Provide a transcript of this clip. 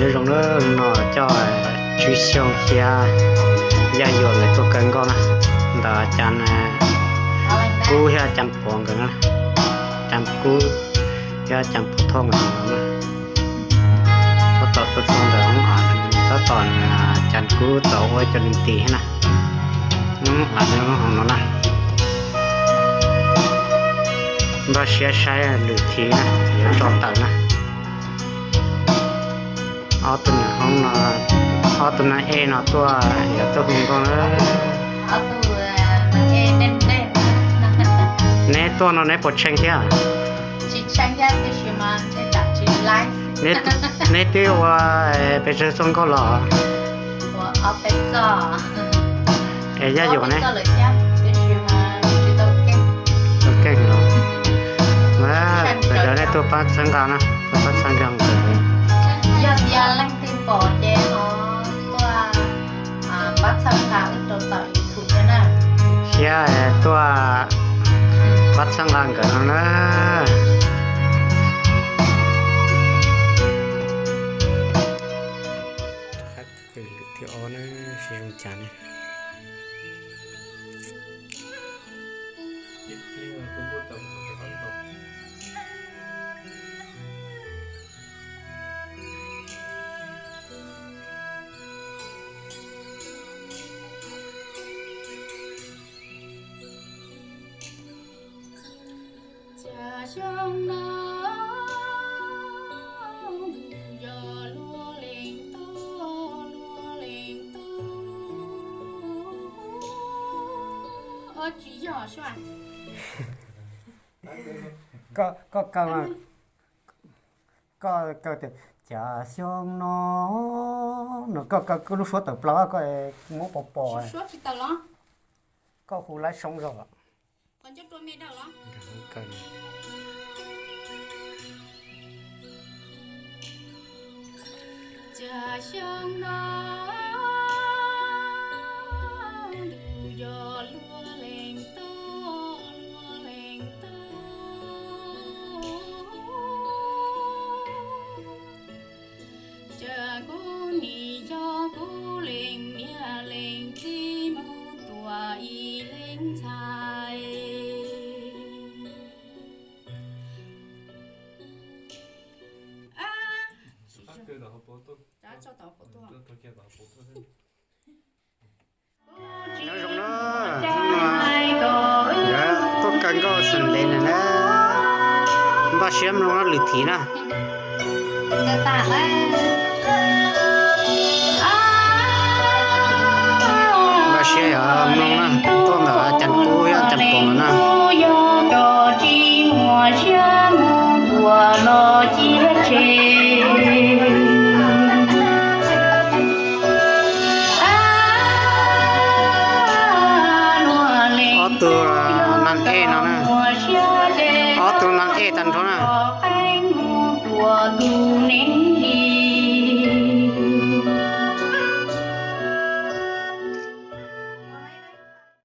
Nyob zoo na, no coj Tswv Xyooj thiab Yaj Yuam nkawd tuaj kaw nkauj na, ntawm Cas Kub thiab Cas Pov nkawd na, Cas Kub thiab Cas Pov Thoj nkawd na. Tab tom tuaj txog ntawm hoob av, tab tom Cas Kub tau ua cov leej tis thiab na, hoob av hauv no na. Npaj siab saib lwm thib na, yuav tso tawm na. Ob tug nws hoob no, ob tug nag ej no tuaj yuav tuaj hu nkauj na. Neb tuaj no neb puas tshee thiab? Neb twb ua pes tsawg txoj nkauj los? Es Yaj Yuam ne? Tau keej los? Tawm cov nej tuaj pab txhawb nqa na, tuaj pab txhawb nqa. Yog tias leej twg pom ces ho tuaj pab txhawb nqa wb rau tom YouTube thiab na. Thiab tuaj pab txhawb nqa nkawd no na. Qab twg lwm thib ob na, seb zoo cas ne. Cas xyoo no ntuj yog luag leej tub, luag leej tub. Tsis yog sua. Koj kaw, koj kaw tias cas xyoo no, no koj kaw lub suab tawm plaws koj muab pos pos. Koj hu laib soob zog. Cas xyoo no ntuj yog luag leej tub, luag leej tub. Cas kuv nim yog kuv leej niam leej txiv mus tua ib leeg ntxhais. Nyob zoo na, tuaj kaw nkauj xeem ntev na, npaj siab mloog lwm thib na. Npaj siab mloog na, tuaj ntawm Cas Kub thiab Cas Pov na. Ob tug nas ej no na, ob tug nas ej tag nrho na.